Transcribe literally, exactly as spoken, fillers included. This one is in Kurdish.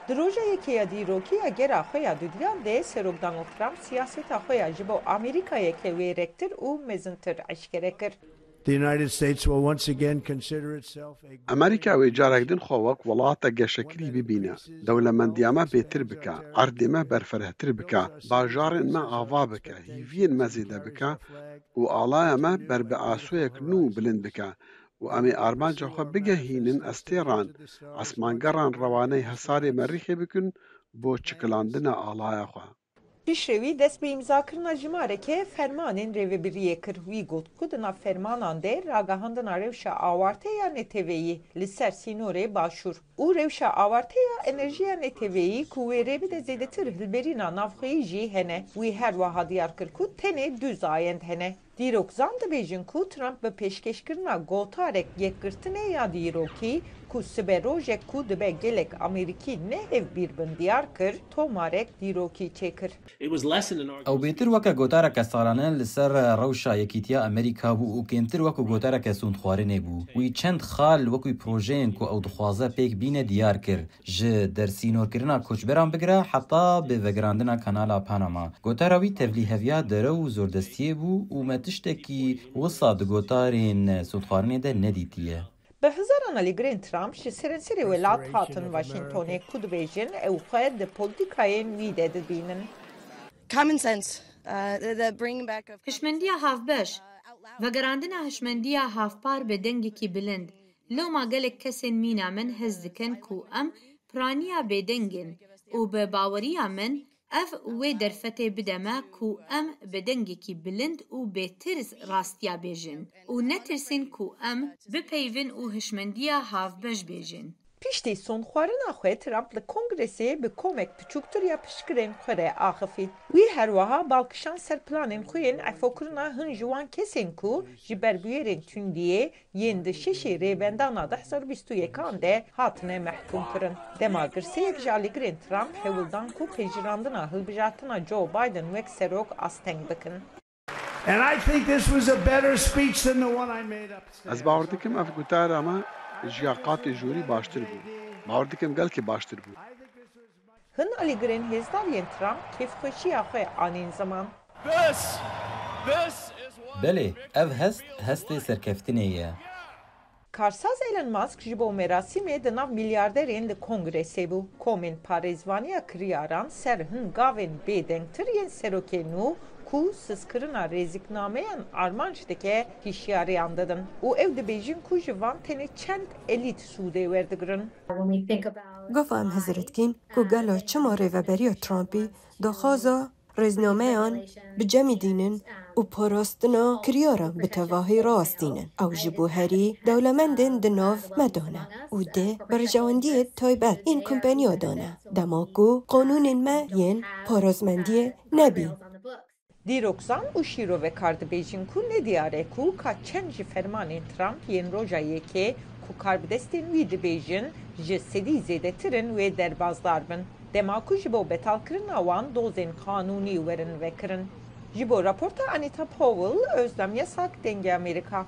Di roja yekê ya dîrokî ya gera xwe ya dudiyan de Serok Donald Trump siyaseta xwe ya ji bo Amerîkayeke wêrektir û mezintir eşkere kir. The United States will once again consider itself a Amerîka wê carek din xwe wek welata geşekirî bibîne, dewlemendiya me bêtir bike, erdê me berfirehtir bike, bajarên me ava bike, hîviyên me zêde bike û alaya me ber bi asoyek nû bilind bike û em ê armanca xwe bigehînin estêran, esmangeran rewaney hesarê merîxê bikin bo çikilandina alaya xwe. Piştre wî dest bi îmzakirina jimareke fermanên rêvebiriyê kir. Wî got ku di nav fermanan de ragihandina rewşa awarte ya neteweyî li ser sînorê başûr û rewşa awarte ya enerjiya neteweyî ku wê rê bide zêdetir hilberîna navxweyî jî hene. Wî her wiha diyar kir ku tenê du zayend hene. Dîrokzan dibêjin ku Trump bi pêşkêşkirina gotarek yekgirtinê ya dîrokî ku sibe rojek ku dibe gelek Amerîkî ne hevbîr bin diyar kir, tomarek dîrokî çêkir. It was less than an argument. Ew bêtir weke gotareke salane li ser rewşa Yekîtiya Amerîka bû û kêmtir wekû gotareke sûndxwarinê bû. Wî çend xal wekî projeyên ku ew dixwaze pêk bîne diyar kir. Ji dersînorkirina koçberan bigire heta bi vegerandina Kanala Panama. Gotara wî tevlîheviya derew û zordestiyê bû û me tiştekî wisa di gotarên sûndxwarinê de nedîtiye. Bi hezaran alîgirên Trump ji seranserê welat hatin Washingtonê ku dibêjin ew xwe di polîtîkayên wî de dibînin. Common sense, uh, the, the bringing back of Hişmendiya havbeş. Vegerandina hişmendiya havpar bi dengekî bilind. Loma gelek kesên mîna min hez dikin ku em piraniya bêdeng in û bi baweriya min ev wê derfetê bide me ku em bi dengekî bilind û bêtirs rastiya bêjin û netirsîn ku em bipeyvin û hişmendiya havbeş bêjin. Piştî sonxwarina xwe Trump li Kongresê bi komek piçûktir ya piştgirên xwe re axifî. Wî her wiha bal kişand ser planên xwe yên efokirina hin ji wan kesên ku ji ber bûyerên tundiyê yên di şeşê rêbendana du hezar bîst û yekan de hatine mehkûmkirin. Dema girseyek ji alîgirên Trump hewil dan ku pejirandina hilbijartina Joe Biden wek serok asteng bikin. And I think this was a better speech than the one I made upstairs. Ez bawer dikim ev gotara me ji ya qatê jorî baştir bû. Bawer dikim gelkî baştir bû. Hin alîgirên hêzdar yên Trump kêfxweşiya xwe anîn ziman. This, this is what Belê, ev hest, hestê serkeftinê ye. Karsaz Elon Musk ji bo merasîmê di nav milyarderên li Kongresê bû. Komên parêzvaniya kiryaran ser hin gavên bêdengtir yên serokê nû ku sizkirina rêziknameyan armanc dike, hişyariyan didin û ew dibêjin ku ji van tenê çend elît sûdê werdigirin. Gava em hizir dikîn ku gelo çima rêveberiya Trumpî daxwaza rêznameyan bi cemidînin û parastina kiryaran bi tevahî rastînin. Ew ji bo herî dewlemendên di nav me de ne û di berjewendiyê taybet yên kompaniya de ne. Dema ku qanûnên me yên parasmendiyê nebîn. Dîrokzan û şîrovekar dibêjin ku nediyar e ku ka çend ji fermanên Trump yên roja yekê ku karbidestên wî dibêjin ji sedî zêdetir in wê derbazdar bin, dema ku ji bo betalkirina wan dozên qanûnî werin vekirin. Ji bo raporta Anita Powell, Özlem Yasak, Dengê Amerîka.